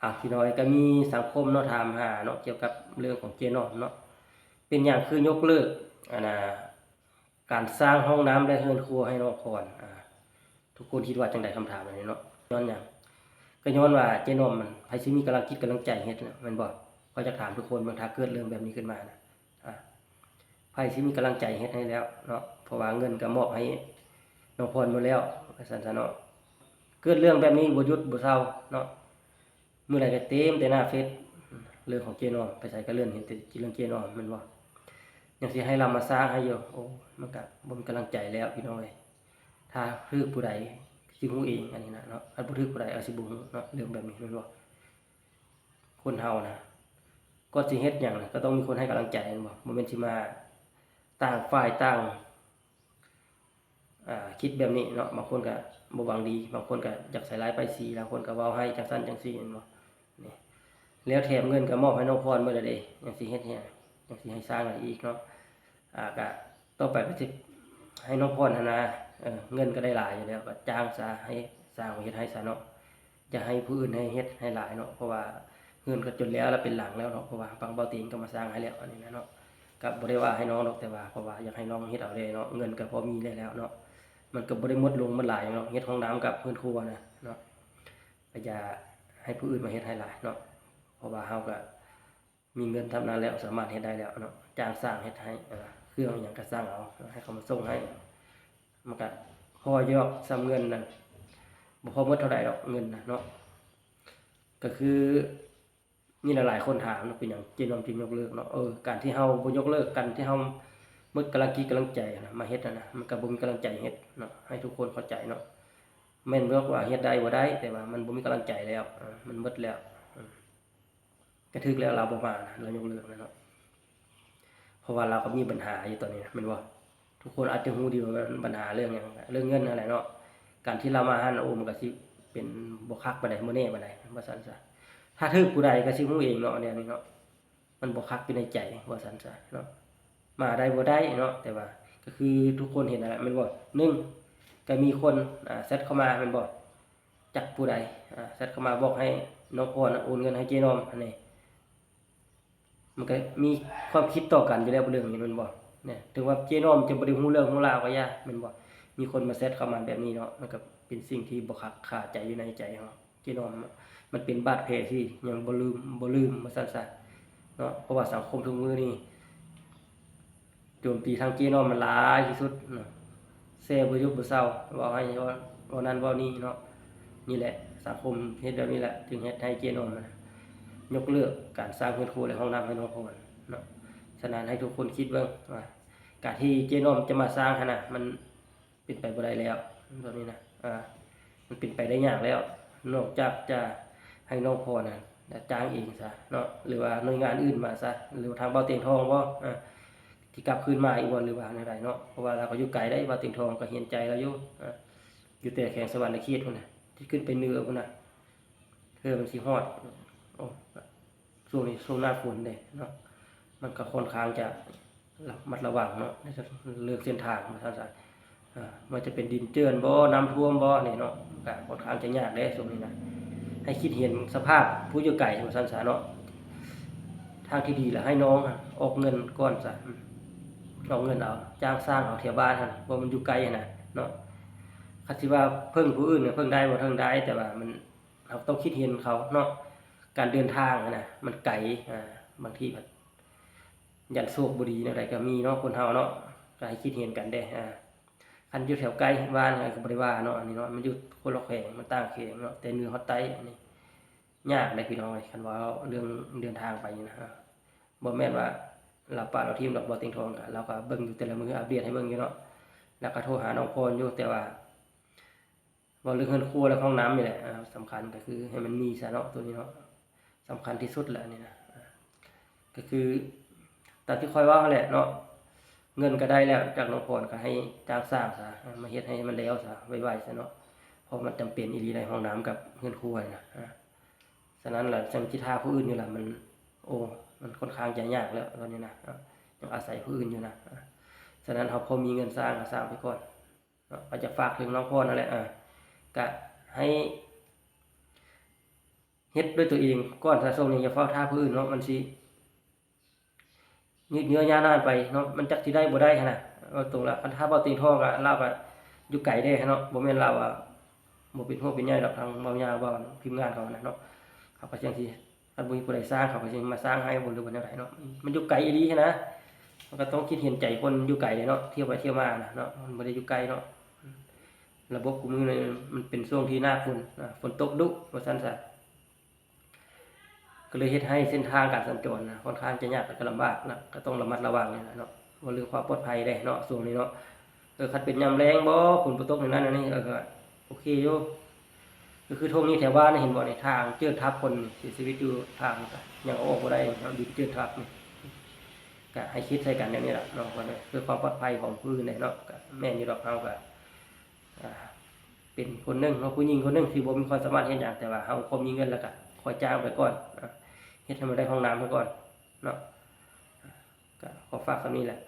ອ່າ ພີ່ນ້ອງເອີຍ ກໍມີສັງຄົມເນາະ ຖາມຫາເນາະ ກ່ຽວກັບເລື່ອງຂອງເຈນ້ອມເນາະ ເປັນຫຍັງຄືຍົກເລີກ ອັນນ່າ ການສ້າງຫ້ອງນ້ຳ ແລະ ເຮືອນຄົວໃຫ້ນ້ອງພອນ? ອ່າ ທຸກຄົນຄິດວ່າຈັ່ງໃດ ຄຳຖາມອັນນີ້ເນາະ? ຍ້ອນຫຍັງ? ກໍຍ້ອນວ່າເຈນ້ອມມັນ ໃຜຊິມີກຳລັງຈິດກຳລັງໃຈເຮັດນະ ແມ່ນບໍ່? ຂ້ອຍຢາກຖາມທຸກຄົນເບິ່ງ ຖ້າເກີດເລື່ອງແບບນີ້ຂຶ້ນມານະ ອ່າ ໃຜຊິມີກຳລັງໃຈເຮັດໃຫ້ແລ້ວເນາະ? ເພາະວ່າເງິນກໍມອບໃຫ້ນ້ອງພອນໝົດແລ້ວ ວ່າຊັ້ນຊະເນາະ. ເກີດເລື່ອງແບບນີ້ບໍ່ຢຸດບໍ່ເຊົາເນາະ. ມື້ໃດກໍເຕັມແຕ່ໜ້າເຟສ ເລື່ອງຂອງເຈນ້ອມ ໄປໃສກໍເລື່ອນເຫັນແຕ່ເລື່ອງເຈນ້ອມ ແມ່ນບໍ່? ຍັງຊິໃຫ້ລາວມາສ້າງໃຫ້ຢູ່. ໂອ້ ມັນກໍບໍ່ມີກຳລັງໃຈແລ້ວ ພີ່ນ້ອງເອີຍ. ຖ້າຖືກຜູ້ໃດຊິຮູ້ເອງ ອັນນີ້ນະເນາະ. ຄັນບໍ່ຖືກຜູ້ໃດ ອາດຊິບໍ່ຮູ້ເນາະ ເລື່ອງແບບນີ້ ແມ່ນບໍ່? ຄົນເຮົານະ ກ່ອນຊິເຮັດຫຍັງນະ ກໍຕ້ອງມີຄົນໃຫ້ກຳລັງໃຈ ແມ່ນບໍ່? ບໍ່ແມ່ນຊິມາ ຕ່າງຝ່າຍຕ່າງ ອ່າ ຄິດແບບນີ້ເນາະ. ບາງຄົນກໍບໍ່ຫວັງດີ ບາງຄົນກໍຢາກໃສ່ຮ້າຍປ້າຍສີ ບາງຄົນກໍເວົ້າຮ້າຍຈັ່ງຊັ້ນຈັ່ງຊີ້ ແມ່ນບໍ່? ນີ້ ແລ້ວແຖມເງິນກໍມອບໃຫ້ນ້ອງພອນໝົດແລ້ວເດ້ ຍັງຊິເຮັດຫຍັງ? ຍັງຊິໃຫ້ສ້າງຫຍັງອີກເນາະ? ອ່າ ກະຕໍ່ໄປກໍຊິໃຫ້ນ້ອງພອນຫັ້ນນະ ເອີ ເງິນກໍໄດ້ຫຼາຍຢູ່ແລ້ວ ກໍຈ້າງຊະ ໃຫ້ຊ່າງເຮັດໃຫ້ຊະເນາະ. ຢ່າໃຫ້ຜູ້ອື່ນໃຫ້ເຮັດໃຫ້ຫຼາຍເນາະ ເພາະວ່າເຮືອນກໍຈົນແລ້ວ ແລ້ວເປັນຫຼັງແລ້ວເນາະ. ເພາະວ່າບາງເບົາເຕັງກໍມາສ້າງໃຫ້ແລ້ວ ອັນນີ້ນະເນາະ. ກໍບໍ່ໄດ້ວ່າໃຫ້ນ້ອງດອກ ແຕ່ວ່າ ເພາະວ່າຢາກໃຫ້ນ້ອງເຮັດເອົາແດ່ເນາະ. ເງິນກໍພໍມີແລ້ວເນາະ ມັນກໍບໍ່ໄດ້ໝົດລົງໝົດຫຼາຍເນາະ ເຮັດຫ້ອງນ້ຳກັບເຮືອນຄົວນະເນາະ. ກໍຢ່າໃຫ້ຜູ້ອື່ນມາເຮັດໃຫ້ຫຼາຍເນາະ ເພາະວ່າເຮົາກໍ ມີເງິນສ່ຳນັ້ນແລ້ວ ສາມາດເຮັດໄດ້ແລ້ວເນາະ. ຈ້າງຊ່າງເຮັດໃຫ້ ເອີ ເຄື່ອງຫຍັງກໍສັ່ງເອົາ ໃຫ້ເຂົາມາສົ່ງໃຫ້ ມັນກໍພໍຢູ່ດອກ ສ່ຳເງິນນັ້ນ ບໍ່ພໍໝົດເທົ່າໃດດອກເງິນນະເນາະ. ກໍຄືມີຫຼາຍໆຄົນຖາມເນາະ ເປັນຫຍັງເຈນ້ອມຈຶ່ງຍົກເລີກເນາະ. ເອີ ການທີ່ເຮົາບໍ່ຍົກເລີກ ການທີ່ເຮົາໝົດກຳລັງຈິດກຳລັງໃຈນະ ມາເຮັດຫັ້ນນະ ມັນກໍບໍ່ມີກຳລັງໃຈເຮັດເນາະ ໃຫ້ທຸກຄົນເຂົ້າໃຈເນາະ. ແມ່ນບໍ່ວ່າເຮັດໄດ້ບໍ່ໄດ້ ແຕ່ວ່າມັນບໍ່ມີກຳລັງໃຈແລ້ວ ເອີ ມັນໝົດແລ້ວ ເອີ ກະຖືກແລ້ວ ລາວບໍ່ມານະ ລາວຍົກເລີກແລ້ວເນາະ. ເພາະວ່າລາວກໍມີບັນຫາຢູ່ຕອນນີ້ນະ ແມ່ນບໍ່? ທຸກຄົນອາດຈະຮູ້ດີວ່າບັນຫາເລື່ອງຫຍັງ ເລື່ອງເງິນຫັ້ນແຫຼະເນາະ. ການທີ່ລາວມາຫັ້ນ ໂອ້ ມັນກໍຊິເປັນບໍ່ຄັກປານໃດ ບໍ່ແນ່ປານໃດ ວ່າຊັ້ນຊະ. ຖ້າຖືກຜູ້ໃດກໍຊິຮູ້ເອງເນາະ ແນວນີ້ເນາະ ມັນບໍ່ຄັກຢູ່ໃນໃຈ ວ່າຊັ້ນຊະເນາະ. ມາໄດ້ບໍ່ໄດ້ເນາະ ແຕ່ວ່າກໍຄືທຸກຄົນເຫັນຫັ້ນແຫຼະ ແມ່ນບໍ່? ໜຶ່ງ ກໍມີຄົນ ອ່າ ແຊັດເຂົ້າມາ ແມ່ນບໍ່? ຈັກຜູ້ໃດ ອ່າ ແຊັດເຂົ້າມາບອກໃຫ້ນ້ອງພອນໂອນເງິນໃຫ້ເຈນ້ອມຫັ້ນເດ. ມັນກໍມີຄວາມຄິດຕໍ່ກັນຢູ່ແລ້ວເລື່ອງນີ້ແມ່ນບໍ່? ເນຍ ເຖິງວ່າເຈນ້ອມຈະບໍ່ໄດ້ຮູ້ເລື່ອງຮູ້ລາວກໍຢ່າ ແມ່ນບໍ່? ມີຄົນມາແຊັດເຂົ້າມາແບບນີ້ເນາະ ມັນກໍເປັນສິ່ງທີ່ບໍ່ຄັກຄາໃຈຢູ່ໃນໃຈເຮົາ. ເຈນ້ອມ ມັນເປັນບາດແຜທີ່ຍັງບໍ່ລືມ ບໍ່ລືມວ່າຊັ້ນຊະເນາະ. ເພາະວ່າສັງຄົມທຸກມື້ນີ້ ໂຈມຕີທາງເຈນ້ອມມັນຫຼາຍທີ່ສຸດເນາະ ແຊບໍ່ຢຸດບໍ່ເຊົາ ເວົ້າໃຫ້ ເວົ້ານັ້ນເວົ້ານີ້ເນາະ. ນີ້ແຫຼະ ສັງຄົມເຮັດແບບນີ້ແຫຼະ ຈຶ່ງເຮັດໃຫ້ເຈນ້ອມຫັ້ນນະ ຍົກເລີກການສ້າງເຮືອນຄົວ ແລະ ຫ້ອງນ້ຳໃຫ້ນ້ອງພອນເນາະ. ສະນັ້ນໃຫ້ທຸກຄົນຄິດເບິ່ງວ່າ ການທີ່ເຈນ້ອມຈະມາສ້າງຫັ້ນນະ ມັນເປັນໄປບໍ່ໄດ້ແລ້ວ ແບບນີ້ນະ ອ່າ ມັນເປັນໄປໄດ້ຍາກແລ້ວ ນອກຈາກຈະໃຫ້ນ້ອງພອນຫັ້ນຈ້າງເອງຊະເນາະ ຫຼືວ່າໜ່ວຍງານອື່ນມາຊະ ຫຼືວ່າທາງເບົາຕຽງທອງບໍ ອ່າ ທີ່ກັບຄືນມາອີກບໍ ຫຼືວ່າແນວໃດເນາະ. ເພາະວ່າລາວກໍຢູ່ໄກໄດ໋ ເບົາຕຽງທອງກໍເຫັນໃຈລາວຢູ່ ອ່າ ຢູ່ແຕ່ແຂວງສະຫວັນນະເຂດພຸ້ນນະ ທີ່ຂຶ້ນໄປເໜືອພຸ້ນນະ ເພື່ອມັນຊິຮອດ. ໂອ້ ຊ່ວງນີ້ຊ່ວງໜ້າຝົນເດ້ເນາະ ມັນກໍຄ່ອນຂ້າງຈະລະມັດລະວັງເນາະ ໃນເລື່ອງເສັ້ນທາງວ່າຊັ້ນຊະ. ເອີ ບໍ່ວ່າຈະເປັນດິນເຈື່ອນບໍ ນ້ຳຖ້ວມບໍນີ້ເນາະ ກໍຄ່ອນຂ້າງຈະຍາກເດ້ຊ່ວງນີ້ນະ. ໃຫ້ຄິດເຫັນສະພາບຜູ້ຢູ່ໄກວ່າຊັ້ນຊະເນາະ. ທາງທີ່ດີລະໃຫ້ນ້ອງອອກເງິນກ່ອນຊະ ອອກເງິນເອົາ ຈ້າງຊ່າງເອົາແຖວບ້ານຫັ້ນ ເພາະມັນຢູ່ໃກ້ຫັ້ນນະເນາະ. ຄັນຊິວ່າເພິ່ງຜູ້ອື່ນ ເພິ່ງໄດ້ບໍ່? ເພິ່ງໄດ້ ແຕ່ວ່າມັນ ເຮົາຕ້ອງຄິດເຫັນເຂົາເນາະ ການເດີນທາງຫັ້ນນະ ມັນໄກ ອ່າ ບາງທີພັດ ຢ້ານໂຊກບໍ່ດີແນວໃດກໍມີເນາະ ຄົນເຮົາເນາະ ກໍໃຫ້ຄິດເຫັນກັນເດ້. ອ່າ ຄັນຢູ່ແຖວໃກ້ບ້ານກໍບໍ່ໄດ້ວ່າເນາະ ອັນນີ້ເນາະ ມັນຢູ່ຄົນລະແຂວງ ມັນຕ່າງແຂວງເນາະ ແຕ່ເໜືອຮອດໃຕ້ ອັນນີ້ຍາກເດ້ພີ່ນ້ອງເອີຍ. ຄັນວ່າເລື່ອງເດີນທາງໄປນີ້ນະ ອ່າ ບໍ່ແມ່ນວ່າລາວປະລາວທີມດອກ ເບົາຕຽງທອງ ກໍລາວກໍເບິ່ງຢູ່ແຕ່ລະມື້ ອັບເດດໃຫ້ເບິ່ງຢູ່ເນາະ ແລ້ວກໍໂທຫານ້ອງພອນຢູ່ ແຕ່ວ່າ ເວົ້າເລື່ອງເຮືອນຄົວ ແລະ ຫ້ອງນ້ຳນີ້ແຫຼະ ອ່າ ສຳຄັນ ກໍຄືໃຫ້ມັນມີຊະເນາະ ໂຕນີ້ເນາະ ສຳຄັນທີ່ສຸດແຫຼະນີ້ນະ. ອ່າ ກໍຄືຕາມທີ່ຂ້ອຍເວົ້າຫັ້ນແຫຼະເນາະ ເງິນກໍໄດ້ແລ້ວຈາກນ້ອງພອນ ກໍໃຫ້ຈ້າງຊ່າງຊະ ອ່າ ມາເຮັດໃຫ້ມັນແລ້ວຊະ ໄວໆຊະເນາະ ເພາະມັນຈຳເປັນອີ່ຫຼີໃດ໋ ຫ້ອງນ້ຳກັບເຮືອນຄົວນີ້ນະ. ອ່າ ສະນັ້ນລະ ຈັ່ງຊິຖ້າຜູ້ອື່ນຢູ່ລະ ມັນ ໂອ້ ມັນຄ່ອນຂ້າງຈະຍາກແລ້ວຕອນນີ້ນະ ອ່າ ຍັງອາໄສຜູ້ອື່ນຢູ່ນະ. ອ່າ ສະນັ້ນເຮົາພໍມີເງິນສ້າງກໍສ້າງໄປກ່ອນ ເນາະ ກໍຈະຝາກເຖິງນ້ອງພອນນັ້ນແຫຼະ ເອີ ກະໃຫ້ ເຮັດດ້ວຍຕົວເອງກ່ອນຊະ. ຊ່ວງນີ້ຢ່າຟ້າວຖ້າຜູ້ອື່ນເນາະ ມັນຊິຍືດເຍື້ອຍາວນານໄປເນາະ ມັນຈັກຊິໄດ້ບໍ່ໄດ້ຫັ້ນນະ. ເວົ້າຕົງລະ ຄັນຖ້າເວົ້າເຕັງທໍ່ກໍ ລາວກໍຢູ່ໄກເດ້ເນາະ ບໍ່ແມ່ນລາວວ່າບໍ່ເປັນຫ່ວງເປັນໃຍດອກ. ທາງເວົ້າຍາວເວົ້າທີມງານເຂົານະເນາະ ເຂົາກໍຈັ່ງຊິ ຄັນບໍ່ມີຜູ້ໃດສ້າງ ເຂົາກໍຊິມາສ້າງໃຫ້ບໍ່ ຫຼືວ່າແນວໃດເນາະ. ມັນຢູ່ໄກອີ່ຫຼີຫັ້ນນະ ມັນກໍຕ້ອງຄິດເຫັນໃຈຄົນຢູ່ໄກເດ້ເນາະ ທ່ຽວໄປທ່ຽວມານະເນາະ ມັນບໍ່ໄດ້ຢູ່ໃກ້ເນາະ. ລະບົບຄູ່ມື້ນີ້ມັນເປັນຊ່ວງທີ່ໜ້າຝົນນະ ຝົນຕົກດຸວ່າຊັ້ນຊະ ກໍເລີຍເຮັດໃຫ້ເສັ້ນທາງການສັນຈອນນະ ຂ້ອນຂ້າງຈະຍາກ ແລະ ກໍລຳບາກນະ ກໍຕ້ອງລະມັດລະວັງນີ້ແຫຼະເນາະ ເວົ້າເລື່ອງຄວາມປອດໄພເດ້ເນາະ ຊ່ວງນີ້ເນາະ. ເອີ ຄັນເປັນຍາມແລ້ງບໍ ຝົນບໍ່ຕົກແນວນັ້ນແນວນີ້ ເອີ ກໍໂອເຄຢູ່. ກໍຄືທົ່ງນີ້ແຖວບ້ານນີ້ ເຫັນບໍ່ນີ້ ທາງເຈີດທັບຄົນນີ້ ເສຍຊີວິດຢູ່ທາງນີ້ ກໍຍັງເອົາອອກບໍ່ໄດ້ເນາະ ດິນເຈີດທັບນີ້ ກໍໃຫ້ຄິດໃສ່ກັນແນວນີ້ລະເນາະ ເພື່ອຄວາມປອດໄພຂອງຜູ້ອື່ນເດ້ເນາະ. ກໍແມ່ນຢູ່ດອກ ເຮົາກໍ ອ່າ ເປັນຄົນໜຶ່ງເນາະ ຜູ້ຍິງຄົນໜຶ່ງທີ່ບໍ່ມີຄວາມສາມາດເຮັດຫຍັງ ແຕ່ວ່າເຮົາພໍມີເງິນແລ້ວກໍຄ່ອຍຈ້າງໄປກ່ອນ ເຮັດໃຫ້ມັນໄດ້ຫ້ອງນ້ຳໄປກ່ອນເນາະ. ກໍຂໍຝາກສ່ຳນີ້ແຫຼະ